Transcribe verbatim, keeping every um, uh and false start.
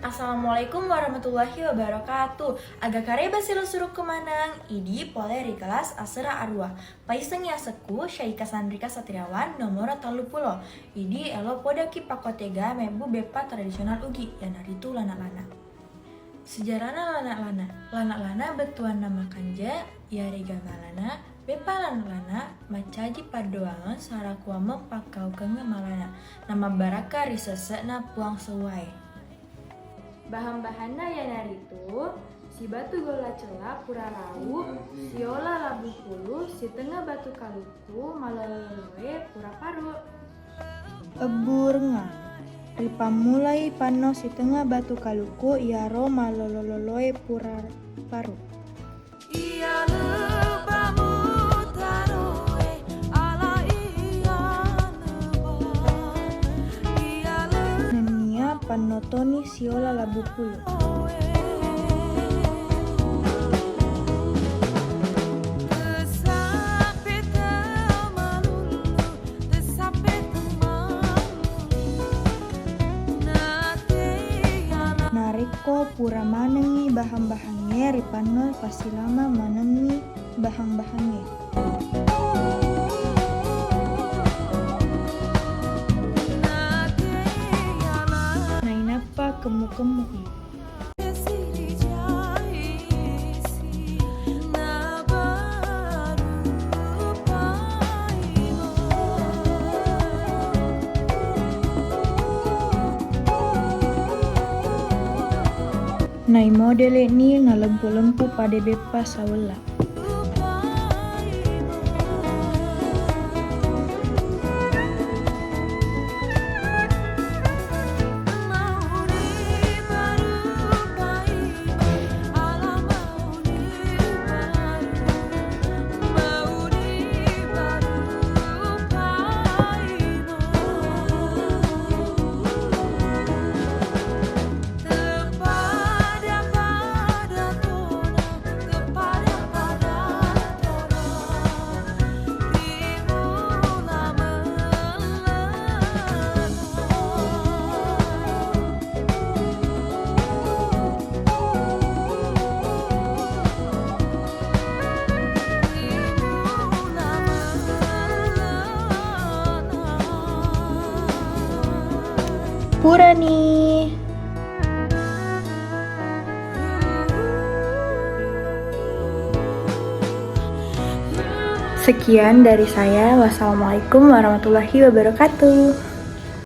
Assalamualaikum warahmatullahi wabarakatuh. Aga kareba silessurukku maneng, idi pole ri kelas asera arua. Paisengngi asekku Syaika Sandrika Satriawan, nomoro tellu pulo. Idi elo podaki pakkotega mebbu beppa tradisional Ugi, iyanaritu lana-lana. Sejarahna lana-lana. Lana-lana bettuanna makanja, iyarega malana, beppa lana-lana, maccaji paddoangeng sarakuammeng pakkaukengeng malana, namabbarakka ri sesse'na Puang Seuwae. Bahan-bahanna iyanaritu, sibatu golla cella pura rau, siola labu pulu, sitengnga batu kaluku, malolo-loloe pura paru. Ebburengngang. Ripammulai panno sitengnga batu kaluku iyaro malolo-loloe pura paru. Nennia panno toni siola labu pulu. Narekko pura manengngi bahang-bahangnge ripanno, passilama manengngi bahang-bahangnge. Nainappa kemmu-kemmu'i. Naimodele'ni nalempu-lempu pada beppa sawella. Purani. Sekian dari saya. Wassalamualaikum warahmatullahi wabarakatuh.